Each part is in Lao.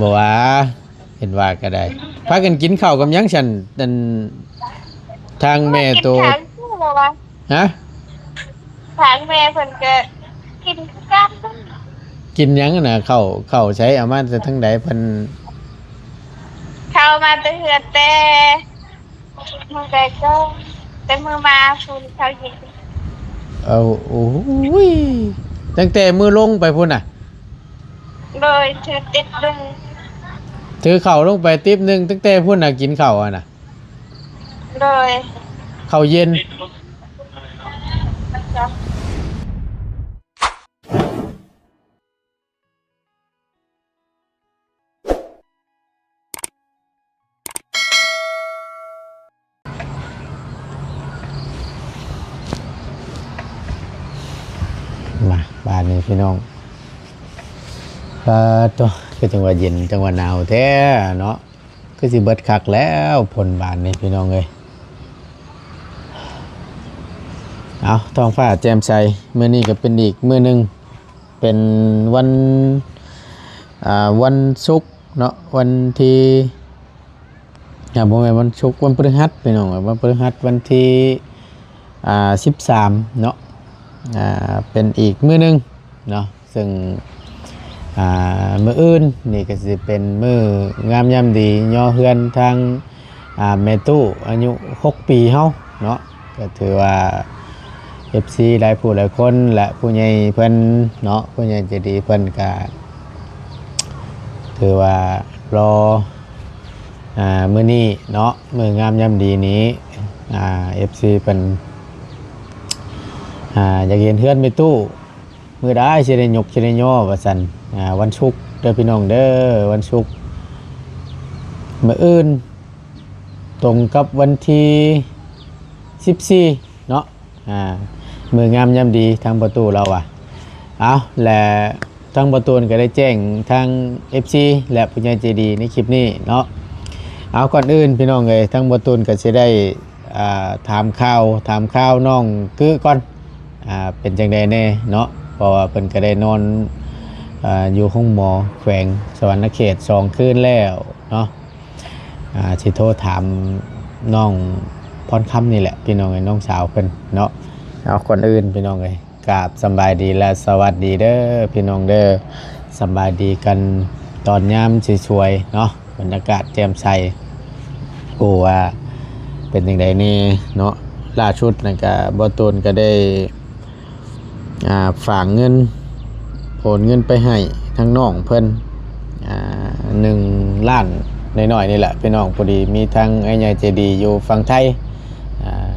ບໍ່ວ່າ ເຫັນວ່າກໍໄດ້. ພາກັນກິນເຂົ້າກັບຫຍັງຊັ້ນ? ອັນ ທາງແມ່ໂຕ ກິນຂ້າວຢູ່ບໍ່ວ່າ? ຮະ? ທາງແມ່ເພິ່ນກໍກິນຄືກັນ. ກິນຫຍັງນະ? ເຂົ້າ ເຂົ້າໃສ ເອົາມາແຕ່ທາງໃດ? ເພິ່ນ ເຂົ້າມາແຕ່ເຮືອນ ແຕ່ມື້ໃດກໍ ແຕ່ມື້ມາພຸ້ນເຂົ້າເຢັນ. ເອົາ ໂອ້ຍ ຕັ້ງແຕ່ມື້ລົງໄປພຸ້ນນະ? ໂດຍ ຖືຕິບໜຶ່ງ ຖືເຂົ້າລົງໄປຕິບໜຶ່ງ ຕັ້ງແຕ່ພຸ້ນນະ ກິນເຂົ້າຫັ້ນນະ. ໂດຍ ເຂົ້າເຢັນ. ມາ ບາດນີ້ພີ່ນ້ອງ ປາດໂທ້ ຄືຈັ່ງວ່າເຢັນ ຈັ່ງວ່າໜາວແທ້ເນາະ. ຄືຊິເບິດຄັກແລ້ວ ຝົນບາດນີ້ພີ່ນ້ອງເອີຍ. ເອົາ ທ້ອງຟ້າແຈ່ມໃສ ມື້ນີ້ກໍເປັນອີກມື້ໜຶ່ງ ເປັນວັນ ອ່າ ວັນສຸກເນາະ ວັນທີ ອ່າ ບໍ່ແມ່ນວັນສຸກ ວັນພະລືຫັດພີ່ນ້ອງເອີຍ ວັນພະລືຫັດ ວັນທີ ອ່າ ສິບສາມເນາະ. ອ່າ ເປັນອີກມື້ໜຶ່ງເນາະ ເຊິ່ງ ອ່າ ມື້ອື່ນນີ້ກໍຊິເປັນມື້ງາມຍາມດີ ຍໍເຮືອນທາງ ອ່າ ແມ່ຕູ້ອາຍຸຫົກປີເຮົາເນາະ. ກໍຖືວ່າ ເອັຟຊີ ຫຼາຍຜູ້ຫຼາຍຄົນ ແລະ ຜູ້ໃຫຍ່ເພິ່ນເນາະ ຜູ້ໃຫຍ່ໃຈດີເພິ່ນກະຖືວ່າລໍ ອ່າ ມື້ນີ້ເນາະ ມື້ງາມຍາມດີນີ້ ອ່າ ເອັຟຊີ ເພິ່ນ ອ່າ ຢາກເຫັນເຮືອນແມ່ຕູ້ ມື້ໃດຊິໄດ້ຍົກຊິໄດ້ຍໍວ່າຊັ້ນ. ອ່າ ວັນສຸກເດີພີ່ນ້ອງເດີ ວັນສຸກ ມື້ອື່ນ ຕົງກັບວັນທີສິບສີ່ເນາະ. ອ່າ ມື້ງາມຍາມດີ ທາງພໍ່ຕູ້ລາວວ່າ. ເອົາ ແລະ ທາງພໍ່ຕູ້ກໍໄດ້ແຈ້ງທາງ ເອັຟຊີ ແລະ ຜູ້ໃຫຍ່ໃຈດີໃນຄລິບນີ້ເນາະ. ເອົາ ກ່ອນອື່ນພີ່ນ້ອງເອີຍ ທາງພໍ່ຕູ້ກໍຊິໄດ້ ອ່າ ຖາມຂ່າວ ຖາມຂ່າວນ້ອງກຶກ່ອນ ອ່າ ເປັນຈັ່ງໃດແດ່ເນາະ ເພາະວ່າເພິ່ນກໍໄດ້ນອນ ອ່າ ຢູ່ໂຮງໝໍແຂວງສະຫວັນນະເຂດສອງຄືນແລ້ວເນາະ. ອ່າ ຊິໂທຖາມນ້ອງພອນຄຳນີ້ແຫຼະ ພີ່ນ້ອງເອີຍ ນ້ອງສາວເພິ່ນເນາະ. ເອົາ ກ່ອນອື່ນພີ່ນ້ອງເອີຍ ກາບສຳບາຍດີ ແລະ ສະຫວັດດີເດີພີ່ນ້ອງເດີ. ສະບາຍດີກັນຕອນຍາມສວຍໆເນາະ ບັນຍາກາດແຈ່ມໃສ. ບໍ່ຮູ້ວ່າເປັນຈັ່ງໃດແດ່ເນາະ. ລ່າສຸດນັ້ນກະ ບ່າວຕູນກະໄດ້ ອ່າ ຝາກເງິນ ໂອນເງິນໄປໃຫ້ທາງນ້ອງເພິ່ນ ອ່າ ໜຶ່ງລ້ານໜ້ອຍໆນີ້ແຫຼະພີ່ນ້ອງ. ພໍດີມີທາງອ້າຍໃຫຍ່ໃຈດີຢູ່ຝັ່ງໄທ ອ່າ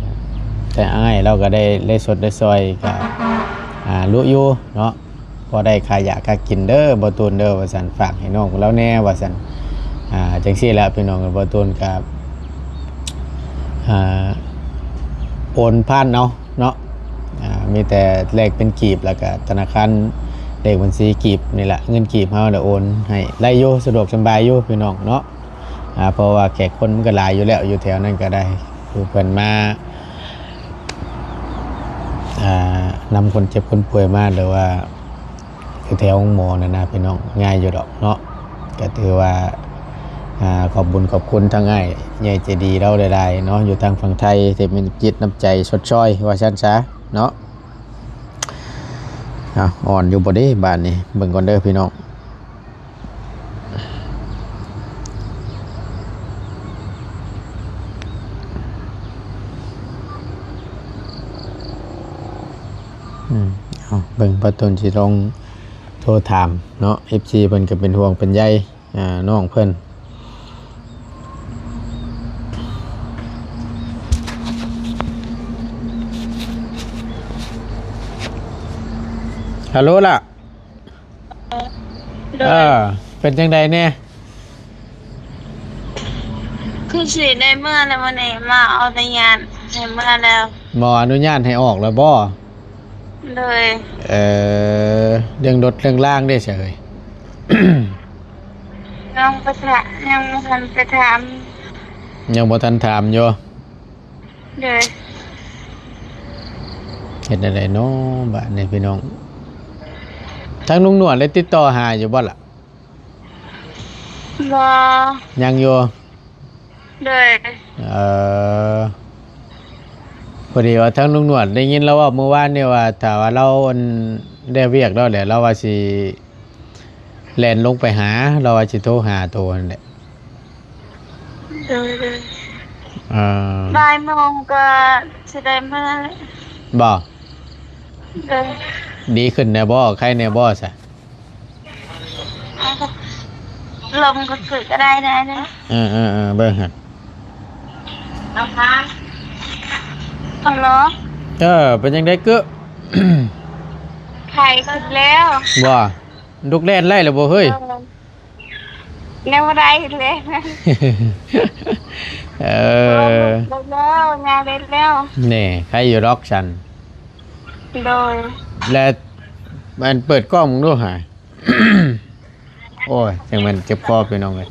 ແຕ່ອ້າຍລາວກະໄດ້ ໄດ້ຊົດໄດ້ຊ່ອຍກະ ອ່າ ລຸຢູ່ເນາະ. ພໍໄດ້ຄ່າຢາຄ່າກິນເດີບ່າວຕູນເດີ ວ່າຊັ້ນ ຝາກໃຫ້ນ້ອງລາວແດ່ ວ່າຊັ້ນ. ອ່າ ຈັ່ງຊີ້ແຫຼະພີ່ນ້ອງ ບ່າວຕູນກະ ອ່າ ໂອນຜ່ານເອົາເນາະ. ອ່າ ມີແຕ່ແລກເປັນກີບ ແລ້ວກະທະນາຄານ ເລກບັນຊີກີບນີ້ແຫຼະ ເງິນກີບເຮົາລະໂອນໃຫ້ໄດ້ຢູ່ ສະດວກສະບາຍຢູ່ພີ່ນ້ອງເນາະ. ອ່າ ເພາະວ່າແຂກຄົນມັນກະຫຼາຍຢູ່ແລ້ວ ຢູ່ແຖວນັ້ນກະໄດ້ ຄືເພິ່ນມາ ອ່າ ນຳຄົນເຈັບຄົນປ່ວຍມາ ຫຼືວ່າຢູ່ແຖວໂຮງໝໍນັ້ນນະພີ່ນ້ອງ ງ່າຍຢູ່ດອກເນາະ. ກະຖືວ່າ ອ່າ ຂອບບຸນຂອບຄຸນທາງອ້າຍໃຫຍ່ໃຈດີລາວຫຼາຍໆເນາະ ຢູ່ທາງຝັ່ງໄທ ທີ່ມີນ້ຳຈິດນ້ຳໃຈຊົດຊ່ອຍ ວ່າຊັ້ນຊະເນາະ. ເອົາ ອ່ອນຢູ່ບໍ່ເດບາດນີ້ ເບິ່ງກ່ອນເດີພີ່ນ້ອງ. ອືມ ເອົາ ເບິ່ງ ບ່າວຕູນຊິລອງໂທຖາມເນາະ ເອັຟຊີ ເພິ່ນກໍເປັນຫ່ວງເປັນໃຍ ອ່າ ນ້ອງເພິ່ນ. ຮາໂຫຼລະ ໂດຍ ເອີ ເປັນຈັ່ງໃດແດ່? ຄືຊິໄດ້ເມືອແລ້ວມື້ນີ້ ໝໍອະນຸຍາດໃຫ້ເມືອແລ້ວ. ໝໍອະນຸຍາດໃຫ້ອອກແລ້ວບໍ? ໂດຍ ເອີ ເລື່ອງລົດເລື່ອງລາງເດ້ຊະເອີຍ? ຍັງບໍ່ທັນ ຍັງບໍ່ທັນໄປຖາມ ຍັງບໍ່ທັນຖາມຢູ່. ໂດຍ ເຮັດແນວໃດເນາະບາດນີ້ພີ່ນ້ອງ? ທາງລຸງໜວດໄດ້ຕິດຕໍ່ຫາຢູ່ບໍ່ລະ? ບໍ່ ຍັງຢູ່. ໂດຍ ເອີ ພໍດີວ່າທາງລຸງໜວດໄດ້ຍິນລາວເວົ້າມື້ວານນີ້ວ່າ ຖ້າວ່າລາວ ອັນ ແລ້ວວຽກແລ້ວແຫຼະ ລາວວ່າຊິແລ່ນລົງໄປຫາ ລາວວ່າຊິໂທຫາໂຕຫັ້ນແຫຼະ. ໂດຍ ໂດຍ ເອີ ບ່າຍໂມງກໍຊິໄດ້ມາ. ບໍ່? ໂດຍ ດີຂຶ້ນແດ່ບໍ່? ໄຄແດ່ບໍ່ຊະ? ລົມກໍຄືກະໄດ້ ໄດ້ເດີ. ເອີໆໆ ເບິ່ງຫັ້ນ. ຮັລໂຫຼ ເອີ ເປັນຈັ່ງໃດກຶ? ໄຂ້ຂຶ້ນແລ້ວ. ບໍ່? ລຸກແລ່ນໄດ້ແລ້ວບໍ່ເຮີ້ຍ? ເອີ ແນວໃດແລ້ວ. ເອີ ໄດ້ແລ້ວ ຍ່າງໄດ້ແລ້ວ. ແນ່ ໄຄຢູ່ດອກຊັ້ນ. ໂດຍ ແລະ ອັນ ເປີດກ້ອງເບິ່ງດູຫາ. ໂອ້ຍ ຈັ່ງແມ່ນເຈັບຄໍພີ່ນ້ອງເອີຍ.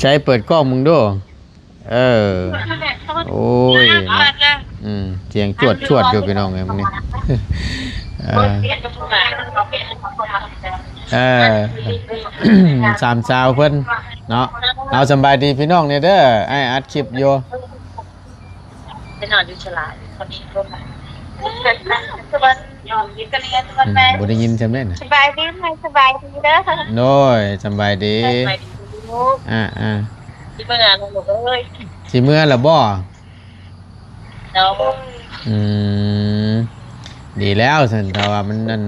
ໃສ ເປີດກ້ອງເບິ່ງດູ. ເອີ ໂອ້ຍ ອືມ ສຽງຈວດໆຢູ່ພີ່ນ້ອງເອີຍມື້ນີ້. ເອີ ເອີ ສາມສາວເພິ່ນເນາະ. ເອົາ ສຳບາຍດີພີ່ນ້ອງແດ່ເດີ ອ້າຍອັດຄລິບຢູ່. ໄປນອນຢູ່ສະຫຼາ ອືມ ບໍ່ໄດ້ຍິນຈຳໄດ້ນະ. ສະບາຍດີ ສະບາຍດີເດີ. ໂດຍ ສະບາຍດີ ສະບາຍດີລູກ. ອ່າໆ ຊິເມືອແລ້ວລູກເອີຍ. ຊິເມືອແລ້ວບໍ່? ໂດຍ ອືມ ດີແລ້ວຊັ້ນ ຖ້າວ່າມັນນັ້ນ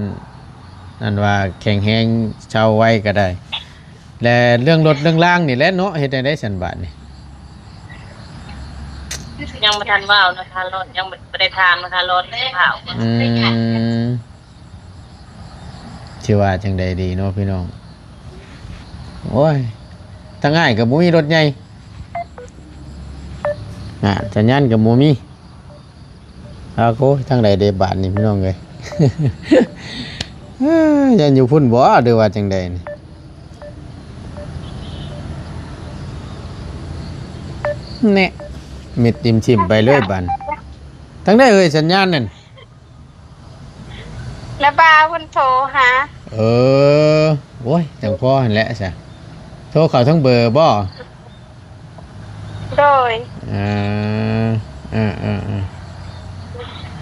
ນັ້ນວ່າແຂງແຮງເຊົາໄວກໍໄດ້. ແລະ ເລື່ອງລົດເລື່ອງລາງນີ້ແຫຼະເນາະ ເຮັດແນວໃດຊັ້ນບາດນີ້? ຍັງບໍ່ທັນເວົ້ານະຄະ ລົດ ຍັງບໍ່ໄດ້ຖາມນະຄະ ລົດເຂົາ. ອືມ ຊິວ່າຈັ່ງໃດດີເນາະພີ່ນ້ອງ. ໂອ້ຍ ທາງອ້າຍກໍບໍ່ມີລົດໃຫຍ່ ນະ ສັນຍານກໍບໍ່ມີ. ອ້າວ ໂອ້ຍ ທາງໃດເດບາດນີ້ພີ່ນ້ອງເອີຍ. ຢ້ານຢູ່ພຸ້ນບໍ່ ຫຼືວ່າຈັ່ງໃດນີ້? ແນະ ມິດຕິ່ມຖິ້ມໄປເລີຍບາດ. ທາງໃດເອີຍ ສັນຍານນັ້ນ? ລະບ່າວເພິ່ນໂທຫາ. ເອີ ໂອ້ຍ ຈັ່ງພໍຫັ້ນແຫຼະຊະ. ໂທເຂົ້າທາງເບີບໍ່? ໂດຍ ອ່າໆ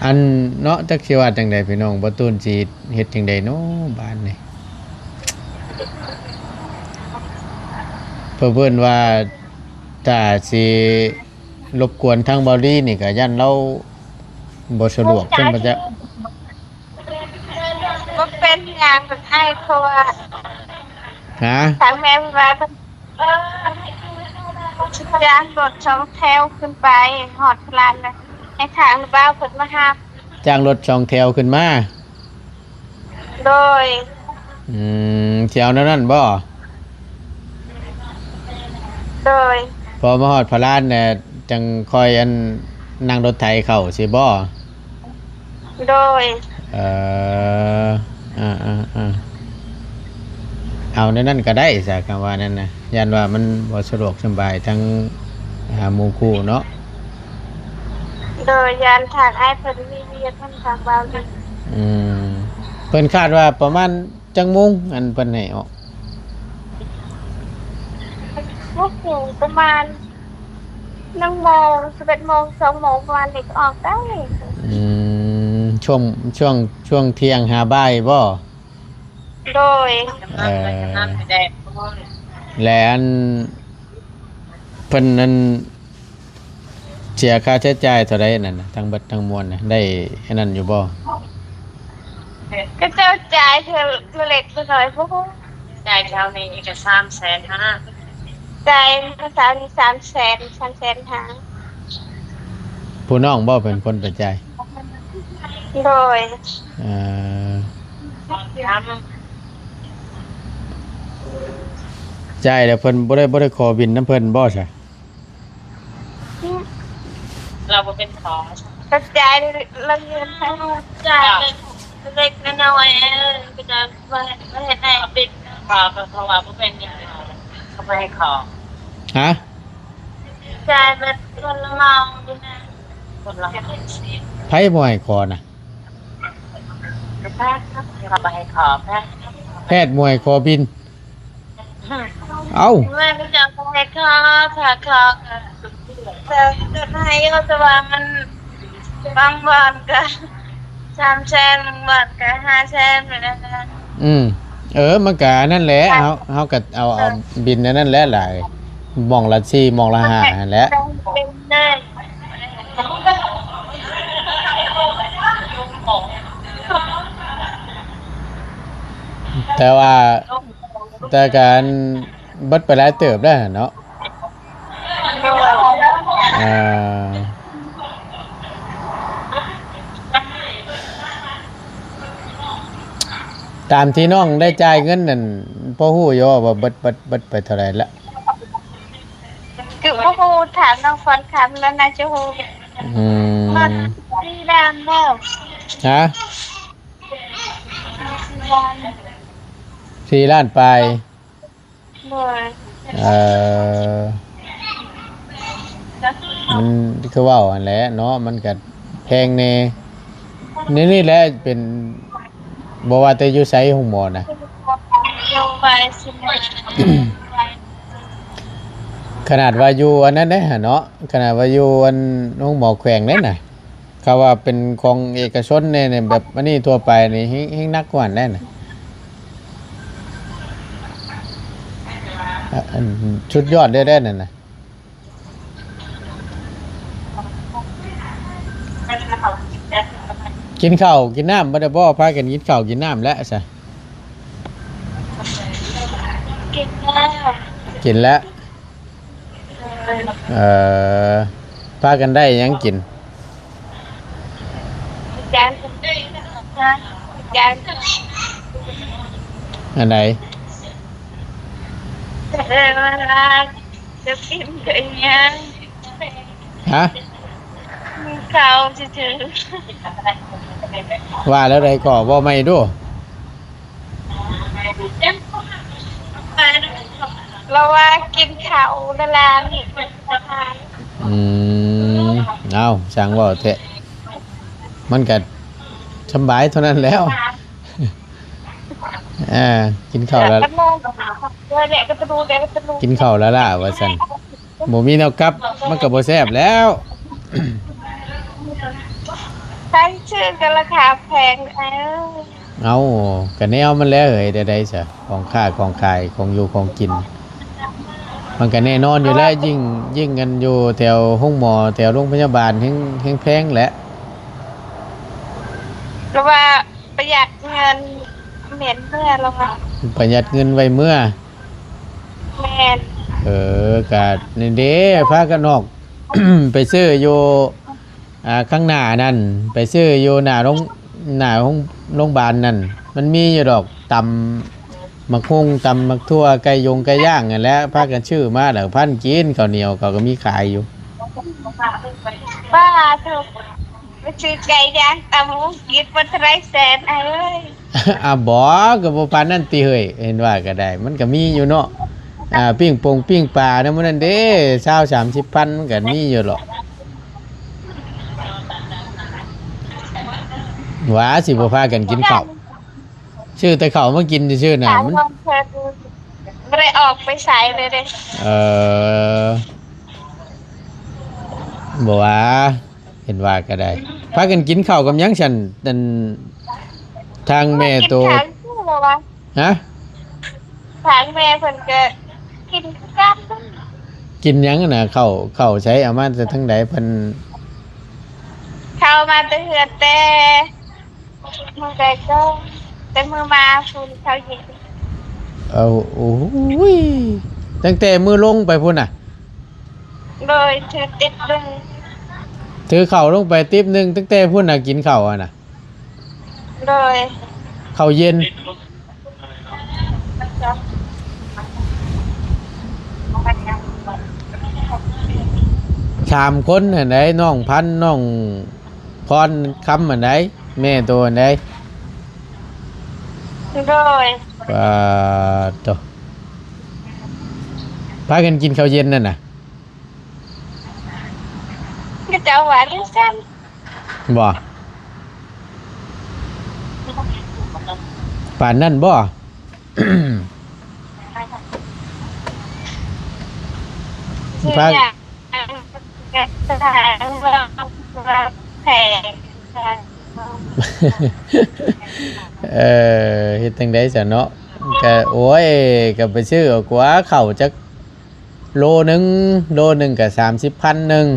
ໆ ອັນເນາະ ຈັກຊິວ່າຈັ່ງໃດພີ່ນ້ອງ ບໍ່ຕູນຊິເຮັດຈັ່ງໃດເນາະບາດນີ້. ເພິ່ນວ່າຖ້າຊິລົບກວນທາງເບົາລີນີ້ ກໍຢ້ານລາວບໍ່ສະດວກ ເພິ່ນວ່າຈະ ບໍ່ເປັນຫຍັງ ອ້າຍ ເພາະວ່າ ຮະ? ທາງແມ່ເພິ່ນວ່າ ເອີ ຈ້າງລົດສອງແຖວຂຶ້ນໄປ ຮອດພະລານນະ ໃຫ້ທາງບ່າວເພິ່ນມາຮັບ. ຈ້າງລົດສອງແຖວຂຶ້ນມາ? ໂດຍ ອືມ ຊິເອົາແນວນັ້ນບໍ່? ໂດຍ ພໍມາຮອດພະລານແລ້ວ ຈັ່ງຄ່ອຍ ອັນ ນັ່ງລົດໄຖເຂົ້າຊີ້ບໍ່? ໂດຍ ເອີ ເອີໆໆ ເອົາແນວນັ້ນກໍໄດ້ຊະ ຄຳວ່ານັ້ນນະ ຢ້ານວ່າມັນບໍ່ສະດວກສະບາຍທັງ ອ່າ ໝູ່ຄູ່ເນາະ. ໂດຍ ຢ້ານທາງອ້າຍເພິ່ນມີວຽກນຳທາງບ່າວ. ອືມ ເພິ່ນຄາດວ່າປະມານ ຈັກໂມງ ອັນເພິ່ນໃຫ້ອອກ? ໂອ້ໂຫ ປະມານ ໜຶ່ງໂມງ ສິບເອັດໂມງ ສອງໂມງ ປະມານນີ້ກໍອອກໄດ້. ອືມ ຊ່ວງ ຊ່ວງ ຊ່ວງທ່ຽງຫາບ່າຍບໍ່? ໂດຍ ເອີ ແລະ ອັນ ເພິ່ນນັ້ນ ເສຍຄ່າໃຊ້ຈ່າຍເທົ່າໃດນັ້ນນະ ທັງເບິດທັງມວນນະ ໄດ້ອັນນັ້ນຢູ່ບໍ່? ເຂົາເຈົ້າຈ່າຍເທື່ອລະເລັກລະໜ້ອຍພຸ້ນ. ຈ່າຍແຖວນີ້ກໍສາມແສນຫ້າ. ຈ່າຍແຖວນີ້ສາມແສນ ສາມແສນຫ້າ. ຜູ້ນ້ອງບໍ່ເປັນຄົນໄປຈ່າຍ? ໂດຍ ເອີ ຈ່າຍແລ້ວເພິ່ນບໍ່ໄດ້ ບໍ່ໄດ້ຂໍບິນນຳເພິ່ນບໍ່ຊະ? ອືມ ລາວບໍ່ເປັນຂໍ ກະຈ່າຍລະເງິນໃຫ້ ຈ່າຍເລັກນ້ອຍ ເອີ ກະຈະວ່າເຮັດໃຫ້ເປັນ ຂໍ ເພາະວ່າບໍ່ແມ່ນເງິນ ເຂົາບໍ່ໃຫ້ຂໍ. ຮະ? ຈ່າຍແບບຄົນລະເໝົາຢູ່ນະ ຄົນລະ ໃຜບໍ່ໃຫ້ຂໍນະ? ແພດບໍ່ໃຫ້ຂໍບິນ. ເອົ້າ ແມ່ນເຂົາເຈົ້າບໍ່ໃຫ້ຂໍ ຖ້າຂໍກໍຈະໃຫ້ຢູ່ ແຕ່ວ່າມັນ ບາງບ່ອນກໍສາມແສນ ບາງບ່ອນກໍຫ້າແສນ ແບບນັ້ນນະ. ອືມ ເອີ ມັນກະອັນນັ້ນແຫຼະ ເຮົາ ເຮົາກະເອົາ ເອົາບິນອັນນັ້ນແຫຼະຫຼາຍ ໝ່ອງລະສີ່ ໝ່ອງລະຫ້າຫັ້ນແຫຼະ. ແຕ່ວ່າ ແຕ່ກະເບິດໄປຫຼາຍເຕີບແລ້ວຫັ້ນເນາະ. ເອີ ຕາມທີ່ນ້ອງໄດ້ຈ່າຍເງິນນັ້ນ ພໍຮູ້ຢູ່ບໍ່ວ່າເບິດ ເບິດ ເບິດໄປເທົ່າໃດລະ? ຄືບໍ່ຮູ້ ຖາມນ້ອງພອນຄຳແລ້ວໜ້າຈະຮູ້. ອືມ ສີ່ລ້ານບໍ່? ຮະ? ສີ່ລ້ານປາຍ. ໂດຍ ເອີ ມັນຄືເວົ້າຫັ້ນແຫຼະເນາະ ມັນກະແພງແດ່. ນີ້ ນີ້ແຫຼະເປັນ ບໍ່ວ່າແຕ່ຢູ່ໃສໂຮງໝໍນະ ຂະໜາດວ່າຢູ່ອັນນັ້ນເດ້ຫັ້ນເນາະ ຂະໜາດວ່າຢູ່ອັນໂຮງໝໍແຂວງເດ້ນະ. ເຂົາວ່າເປັນຂອງເອກະຊົນແດ່ນີ້ ແບບອັນນີ້ທົ່ວໄປນີ້ ແຮງ ແຮງໜັກກວ່ານັ້ນແດ່ນະ. ອາ ອັນ ສຸດຍອດເດ້ ແດ່ນັ້ນນະ. ກິນເຂົ້າກິນນ້ຳບໍ່ໄດ້ບໍ່? ພາກັນກິນເຂົ້າກິນນ້ຳແລ້ວຊະ? ກິນແລ້ວ ກິນແລ້ວ. ເອີ ພາກັນໄດ້ຫຍັງກິນ? ອັນໃດ? ເອີ ວ່າຈະກິນກັບຫຍັງ? ຮະ? ເຂົ້າຊື່ໆ. ວ່າແລ້ວໃດກໍ ເວົ້າໃໝ່ດູ. ລາວວ່າກິນເຂົ້າລະລານ. ອືມ ເອົ້າ ຊ່າງເວົ້າແທ້ ມັນກະສຳບາຍເທົ່ານັ້ນແຫຼ້ວ. ເອີ ກິນເຂົ້າລະ ກິນເຂົ້າລະລາວ່າຊັ້ນ. ບໍ່ມີແນວກັບ ມັນກໍບໍ່ແຊບແລ້ວ. ໄປຊື້ກໍລາຄາແພງເອີຍ. ເອົ້າ ກໍແນວມັນແຫຼະເອີຍ ແນວໃດຊະ ຂອງຄ້າຂອງຂາຍ ຂອງຢູ່ຂອງກິນ ມັນກໍແນ່ນອນຢູ່ແລ້ວ. ເພາະວ່າ ຍິ່ງ ຍິ່ງອັນຢູ່ແຖວໂຮງໝໍ ແຖວໂຮງພະຍາບານ ແຮງ ແຮງແພງແຫຼະ. ແຕ່ວ່າ ປະຢັດເງິນ ແມ່ນເມືອລະວ່າ ປະຢັດເງິນໄວ້ເມືອ. ແມ່ນ. ເອີ ກະນີ້ເດ້ ພາກັນອອກໄປຊື້ຢູ່ ອ່າ ຂ້າງໜ້ານັ້ນ ໄປຊື້ຢູ່ໜ້າໂຮງ ໜ້າໂຮງ ໂຮງບານນັ້ນ ມັນມີຢູ່ດອກ ຕຳໝາກຫຸ່ງ ຕຳໝາກຖົ່ວ ໄກ່ຢົງໄກ່ຍ່າງຫັ້ນແຫຼະ ພາກັນຊື້ມາແລ້ວພັນກິນ. ເຂົ້າໜຽວເຂົາກໍມີຂາຍຢູ່. ບ້າໂທ້. ໄປຊື້ໄກ່ຍ່າງຕຳໝາກຫຸ່ງກິນບໍ່ເທົ່າໃດແສນອ້າຍເອີຍ. ອາ ບໍ່ ກໍບໍ່ປານນັ້ນຕິເຮີ້ຍ ເຫັນວ່າກໍໄດ້ ມັນກໍມີຢູ່ເນາະ. ອ່າ ປີ້ງປົງປີ້ງປານຳມື້ນັ້ນເດ້ ຊາວສາມສິບພັນ ມັນກໍມີຢູ່ດອກ. ວ່າຊິບໍ່ພາກັນກິນເຂົ້າ ຊື້ແຕ່ເຂົ້າມາກິນຊື່ໆນະ. ມັນ ບໍ່ໄດ້ອອກໄປໃສເລີຍເດ້. ເອີ ບໍ່ວ່າ ເຫັນວ່າກໍໄດ້ ພາກັນກິນເຂົ້າກັບຫຍັງຊັ້ນ? ອັນ ທາງແມ່ໂຕ ກິນທາງຜູ້ບໍ່ວ່າ? ຮະ? ທາງແມ່ເພິ່ນກໍກິນຄືກັນ. ກິນຫຍັງນະ? ເຂົ້າ ເຂົ້າໃສ ເອົາມາແຕ່ທາງໃດ? ເພິ່ນ ເຂົ້າມາແຕ່ເຮືອນແຕ່ ມື້ໃດກໍ ແຕ່ມື້ມາພຸ້ນເຂົ້າເຢັນ. ເອົາ ໂອ້ຍ ຕັ້ງແຕ່ມື້ລົງໄປພຸ້ນນະ? ໂດຍ ຖືຕິບໜຶ່ງ ຖືເຂົ້າລົງໄປຕິບໜຶ່ງ ຕັ້ງແຕ່ພຸ້ນນະ ກິນເຂົ້າຫັ້ນນະ? ໂດຍ ເຂົ້າເຢັນ. ສາມຄົນຫັ້ນໃດ໋ ນ້ອງພັນ ນ້ອງພອນຄຳຫັ້ນໃດ໋ ແມ່ໂຕຫັ້ນໃດ໋? ໂດຍ. ປາດໂທ້ ພາກັນກິນເຂົ້າເຢັນນັ້ນນະ? ເຂົາເຈົ້າວ່າຈັ່ງຊັ້ນ. ບໍ່? ປານນັ້ນບໍ່? ພາ ເອີ ເຮັດຈັ່ງໃດຊະເນາະ? ກະ ໂອ້ຍ ກະໄປຊື້ເອົາກວ່າ ເຂົ້າຈັກ ໂລໜຶ່ງ ໂລໜຶ່ງກະສາມສິບພັນໜຶ່ງ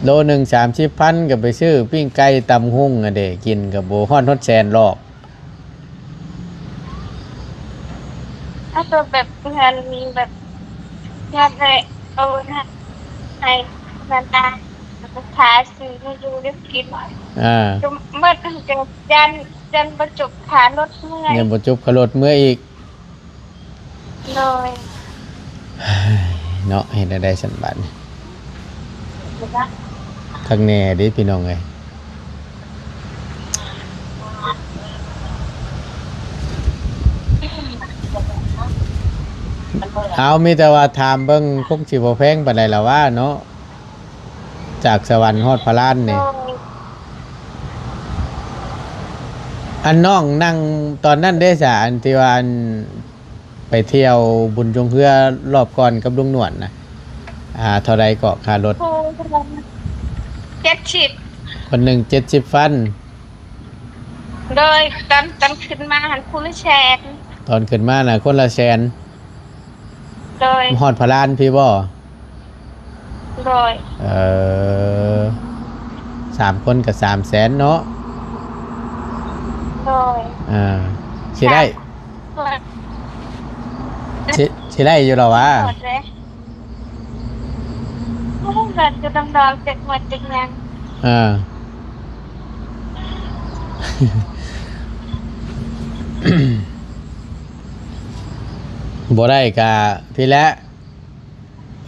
ໂລໜຶ່ງສາມສິບພັນ ກະໄປຊື້ປີ້ງໄກ່ຕຳຫຸ່ງຫັ້ນເດ ກິນກະບໍ່ຮອດຮອດແສນຫຼອກ. ເອົາໂຕແບບເພື່ອນແບບ ຍາດໃຫ້ເອົາໃຫ້ເພິ່ນຕາ ແລ້ວກະພາຊື້ມາຢູ່ໄດ້ກິນ ອ່າ ຈົນໝົດ ຈັ່ງຊັ້ນ ຈັ່ງບໍ່ຈົບຄ່າລົດເມື່ອ ຍັງບໍ່ຈົບຄ່າລົດເມື່ອອີກ. ໂດຍ ເນາະ ເຮັດແນວໃດຊັ້ນບາດນີ້ ຄັກແນ່ເດ້ພີ່ນ້ອງເອີຍ. ເອົາ ມີແຕ່ວ່າຖາມເບິ່ງ ຄົງຊິບໍ່ແພງປານໃດລະຫວາເນາະ. ຈາກສະຫວັນຮອດພະລານນີ້ ໂດຍ ອັນນ້ອງນັ່ງຕອນນັ້ນເດ້ສະ ອັນທີ່ວ່າ ອັນໄປທ່ຽວບຸນຈົງເຮືອລອບກ່ອນກັບລຸງໜວດນະ ອ່າ ເທົ່າໃດເກາະຄ່າລົດ? ໂອ້ ເຈັດສິບ ຄົນໜຶ່ງເຈັດສິບພັນ. ໂດຍ ຕອນ ຕອນຂຶ້ນມາຫັ້ນຄົນລະແສນ ຕອນຂຶ້ນມານະຄົນລະແສນ. ໂດຍ ຮອດພະລານພີ້ບໍ່? ໂດຍ ເອີ ສາມຄົນກະສາມແສນເນາະ. ໂດຍ ອ່າ ຊິໄດ້ ຊິ ຊິໄດ້ຢູ່ລະຫວາ? ໂດຍ ໂອ້ຍ ເງິນຢູ່ນຳດອກຈັກໝົດຈັກຫຍັງ ອ່າ ບໍ່ໄດ້ກະພີ້ແຫຼະ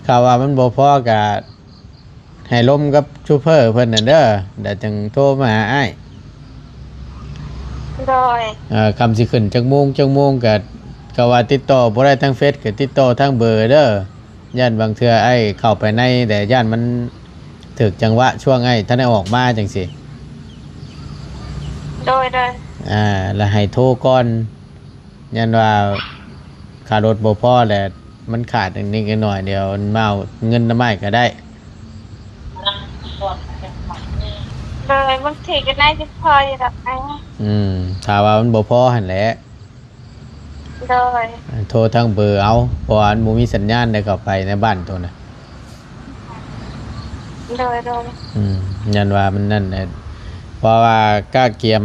ຖ້າວ່າມັນບໍ່ພໍກະໃຫ້ລົມກັບໂຊເຟີເພິ່ນຫັ້ນເດີ ແລ້ວຈັ່ງໂທມາຫາອ້າຍ. ໂດຍ ເອີ ຄຳຊິຂຶ້ນຈັກໂມງ ຈັກໂມງກະ ກະວ່າຕິດຕໍ່ບໍ່ໄດ້ທາງເຟສ ກະຕິດຕໍ່ທາງເບີເດີ. ຢ້ານບາງເທື່ອອ້າຍເຂົ້າໄປໃນ ແຕ່ຢ້ານມັນຖືກຈັງຫວະຊ່ວງອ້າຍທັນໄດ້ອອກມາຈັ່ງຊີ້. ໂດຍ ໂດຍ ອ່າ ລະໃຫ້ໂທກ່ອນ ຢ້ານວ່າຄ່າລົດບໍ່ພໍ ແລະມັນຂາດນິດໜ້ອຍ ດຽວມາເອົາເງິນນຳອ້າຍກະໄດ້. ໂດຍ ບາງທີກະໜ້າຈະພໍຢູ່ດອກອ້າຍ. ອືມ ຖ້າວ່າມັນບໍ່ພໍຫັ້ນແຫຼະ. ໂດຍ ໂທທາງເບີເອົາ ເພາະວ່າມັນບໍ່ມີສັນຍານໄດ້ເຂົ້າໄປໃນບ້ານໂຕນະ. ໂດຍ ໂດຍ ອືມ ຢ້ານວ່າມັນນັ້ນແຫຼະ ເພາະວ່າກະກຽມ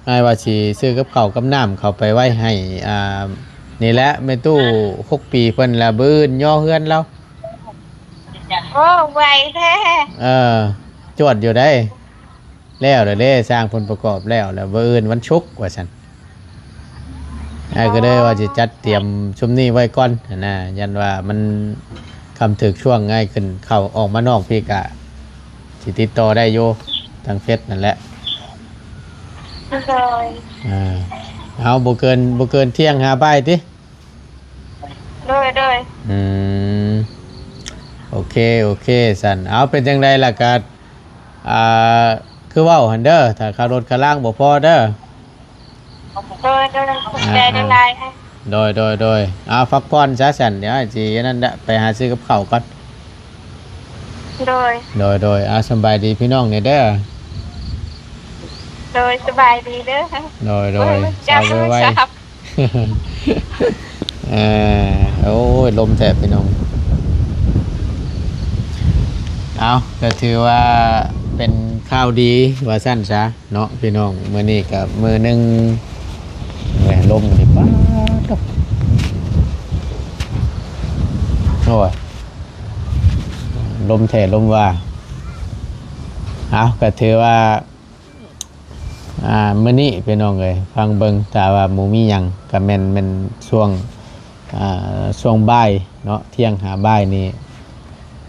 ອ້າຍວ່າຊິຊື້ກັບເຂົ້າກັບນ້ຳເຂົ້າໄປໄວ້ໃຫ້ ອ່າ ນີ້ແຫຼະ ແມ່ຕູ້ຫົກປີເພິ່ນລະ ບືນຍໍເຮືອນລາວ. ໂອ້ ໄວແທ້. ເອີ ຈວດຢູ່ໃດ. ແລ້ວແລ້ວເດ້ ຊ່າງເພິ່ນປະກອບແລ້ວ ແລ້ວມື້ອື່ນວັນສຸກວ່າຊັ້ນ. ອ້າຍກໍເລີຍວ່າຊິຈັດຕຽມຊຸມນີ້ໄວ້ກ່ອນຫັ້ນນະ ຢ້ານວ່າມັນ ຄຳຖືກຊ່ວງ ອ້າຍຂຶ້ນເຂົ້າອອກມານອກພີ້ກະຊິຕິດຕໍ່ໄດ້ຢູ່ ທາງເຟສນັ້ນແຫຼະ. ໂດຍ ອ່າ ເອົາ ບໍ່ເກີນ ບໍ່ເກີນທ່ຽງຫາບ່າຍຕິ? ໂດຍ ໂດຍ ອືມ ໂອເຄ ໂອເຄ ຊັ້ນ ເອົາ ເປັນຈັ່ງໃດລະກະ ອ່າ ຄືເວົ້າຫັ້ນເດີ ຖ້າຄ່າລົດຄ່າລາງບໍ່ພໍເດີ. ໂດຍ ໂດຍ ຂອບໃຈຫຼາຍໆ. ໂດຍ ໂດຍ ໂດຍ ເອົາ ພັກຜ່ອນຊະຊັ້ນ ດຽວອ້າຍຊິອັນນັ້ນລະ ໄປຫາຊື້ກັບເຂົ້າກ່ອນ. ໂດຍ ໂດຍ ໂດຍ ເອົາ ສະບາຍດີພີ່ນ້ອງແດ່ເດີ. ໂດຍ ສະບາຍດີເດີ. ໂດຍ ໂດຍ ເຈົ້າ ສາວໄວໆ. ເອີ ໂອ້ຍ ລົມແທ້ພີ່ນ້ອງ. ເອົາ ກໍຖືວ່າເປັນຂ່າວດີວ່າຊັ້ນຊະເນາະພີ່ນ້ອງ. ມື້ນີ້ກໍມື້ໜຶ່ງ ແມ່ ລົມນີ້ ປາດໂທ້ ໂອ້ຍ ລົມແທ້ລົມວ່າ. ເອົາ ກໍຖືວ່າ ອ່າ ມື້ນີ້ພີ່ນ້ອງເອີຍ ຟັງເບິ່ງ ຖ້າວ່າບໍ່ມີຫຍັງ ກະແມ່ນ ແມ່ນຊ່ວງ ອ່າ ຊ່ວງບ່າຍເນາະ ທ່ຽງຫາບ່າຍນີ້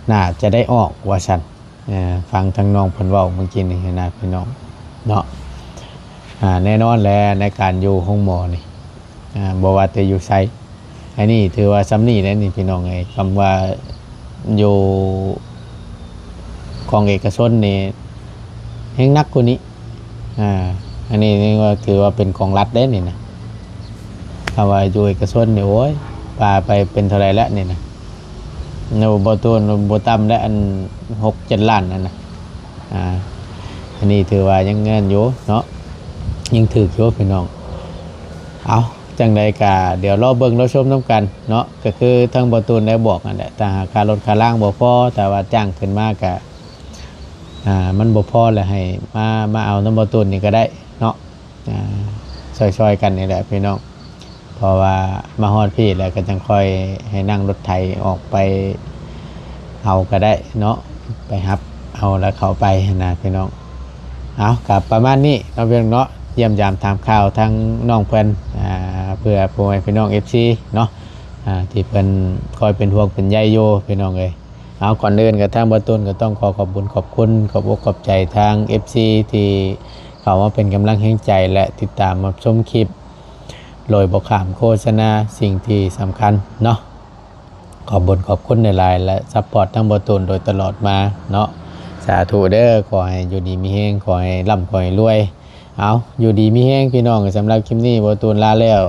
ໜ້າຈະໄດ້ອອກວ່າຊັ້ນ. ເອີ ຟັງທາງນ້ອງເພິ່ນເວົ້າມື້ກີ້ນີ້ນະພີ່ນ້ອງເນາະ. ອ່າ ແນ່ນອນແຫຼະ ໃນການຢູ່ໂຮງໝໍນີ້ ອ່າ ບໍ່ວ່າແຕ່ຢູ່ໃສ ອັນນີ້ຖືວ່າສ່ຳນີ້ແຫຼະນີ້ພີ່ນ້ອງເອີຍ. ຄຳວ່າຢູ່ຂອງເອກະຊົນນີ້ແຮ່ງໜັກກວ່ານີ້ ອ່າ ອັນນີ້ນີ້ວ່າຖືວ່າເປັນຂອງລັດເດ້ນີ້ນະ. ຖ້າວ່າຢູ່ເອກະຊົນນີ້ ໂອ້ຍ ປາໄປເປັນເທົ່າໃດແລ້ວນີ້ນະ? ໂນ ບໍ່ໂຕນ ບໍ່ຕ່ຳແລ້ວ ອັນ ຫົກເຈັດລ້ານນັ້ນນະ. ອ່າ ອັນນີ້ຖືວ່າຍັງນັ້ນຢູ່ເນາະ ຍັງຖືກຢູ່ພີ່ນ້ອງ. ເອົາ ຈັ່ງໃດກະດຽວລໍເບິ່ງລໍຊົມນຳກັນເນາະ. ກະຄືທາງບໍ່ຕູນໄດ້ບອກນັ້ນແຫຼະ ຖ້າຫາກຄ່າລົດຄ່າລາງບໍ່ພໍ ຖ້າວ່າຈ້າງຂຶ້ນມາກະ ອ່າ ມັນບໍ່ພໍແລ້ວ ໃຫ້ມາ ມາເອົານຳບໍ່ຕູນນີ້ກະໄດ້ເນາະ. ອ່າ ຊ່ອຍໆກັນນີ້ແຫຼະພີ່ນ້ອງ ເພາະວ່າມາຮອດພີ້ແລ້ວກະຈັ່ງຄ່ອຍໃຫ້ນັ່ງລົດໄຖອອກໄປເອົາກະໄດ້ເນາະ ໄປຮັບເອົາແລ້ວເຂົ້າໄປຫັ້ນນະພີ່ນ້ອງ. ເອົາ ກະປະມານນີ້ເນາະພີ່ນ້ອງເນາະ ຢ້ຽມຢາມຖາມຂ່າວທາງນ້ອງເພິ່ນ ອ່າ ເພື່ອພໍ່ແມ່ພີ່ນ້ອງເອັຟຊີເນາະ ອ່າ ທີ່ເພິ່ນຄອຍເປັນຫ່ວງເປັນໃຍຢູ່ພີ່ນ້ອງເອີຍ. ເອົາ ກ່ອນອື່ນກະທາງບ່າວຕູນກະຕ້ອງຂໍຂອບບຸນຂອບຄຸນ ຂອບອົກຂອບໃຈທາງເອັຟຊີທີ່ເຂົ້າມາເປັນກຳລັງແຮງໃຈ ແລະ ຕິດຕາມຮັບຊົມຄລິບໂດຍບໍ່ຂ້າມໂຄສະນາ. ສິ່ງທີ່ສຳຄັນເນາະ ຂອບບຸນຂອບຄຸນຫຼາຍໆ ແລະ ຊັບພອດທາງບ່າວຕູນໂດຍຕະຫຼອດມາເນາະ. ສາທຸເດີ ຂໍໃຫ້ຢູ່ດີມີແຮງ ຂໍໃຫ້ລ່ຳ ຂໍໃຫ້ລວຍ. ເອົາ ຢູ່ດີມີແຮງພີ່ນ້ອງ. ສຳລັບຄລິບນີ້ບ່າວຕູນລາແລ້ວ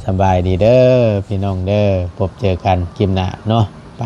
ສະບາຍດີເດີພີ່ນ້ອງເດີ ພົບເຈີກັນຄລິບໜ້າເນາະ ໄປ.